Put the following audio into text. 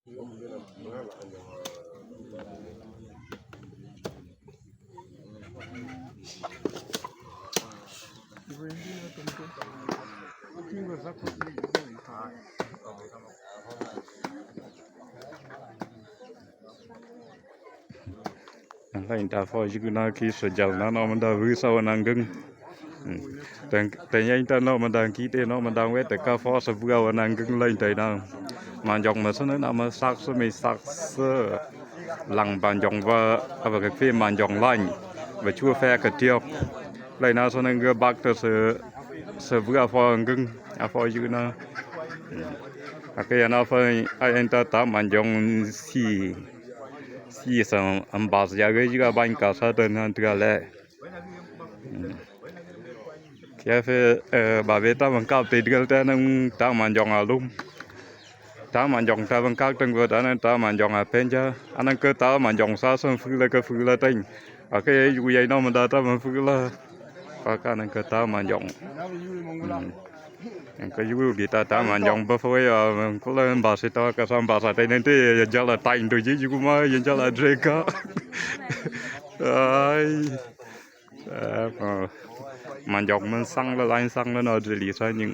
ໄລ່ຕາພໍຍືນນາຄີສະຈັນນະເນາະ ມັນດາວືຊາວະນັງກຶງ. ອືມ ແຕ່ ແຕ່ໃຫຍ່ຕາເນາະ ມັນດາງກີເຕເນາະ ມັນດາງເວດແຕ່ກາຟໍສະເບືອວະນັງກຶງໄລ່ໄຕນາ ມາຢອງມາຊະເນນາ ມາຊັກສະເມຊັກເຊີ ລັງບານຢອງວະ ອາວະກະເຟມາຢອງໄລ່ ວະຊົວແຟກະຕຽວ ໄລ່ນາຊະເນນເກືອບັກເຕີເຊີ ເຊີເບືອອາຟໍງກຶງ ອາຟໍຍືນນາ ອາເກຍນາເຟີຍ ອາເອັນຕາຕາມາຢອງ ຊີ ຊີສະອຳບາສຍາເກຍືອບານກາຊາເຕີນນາເທື່ອແລ. ເຄເຟ ເອີ ບາເວຕາບັງກາບເຕເດືອນແຕ່ໜຶ່ງຕາມານຢອງອາລຸມ ຕາມານຢອງຕາບັງກາກຕຶງເກີດ ອານັ້ນຕາມານຢອງອາເປັນຈາ ອານັ້ນເກີດຕາມານຢອງຊາເຊິ່ງຟືລະກະຟືລະເຕັງ ອາເກຍຢູໃຫຍ່ນອກມັນດາຕາມານຟືລະ ປາການນັ້ນເກີດຕາມານຢອງ ອືມ ກະຢູ່ດີຕາຕາມານຢອງ ບາຟະເວຍ ອາ ມັນກະເລີຍບາຊິຕາກະຊຳບາສາໄຕເນນເຕ ຢານຈະລະໄຕໂຕຢີຢູມາ ຢານຈະລະເດກາ ອາຍ ມາຢອງມັນສັງລະລາຍສັງລະນອດເດລີຊາຍິງ.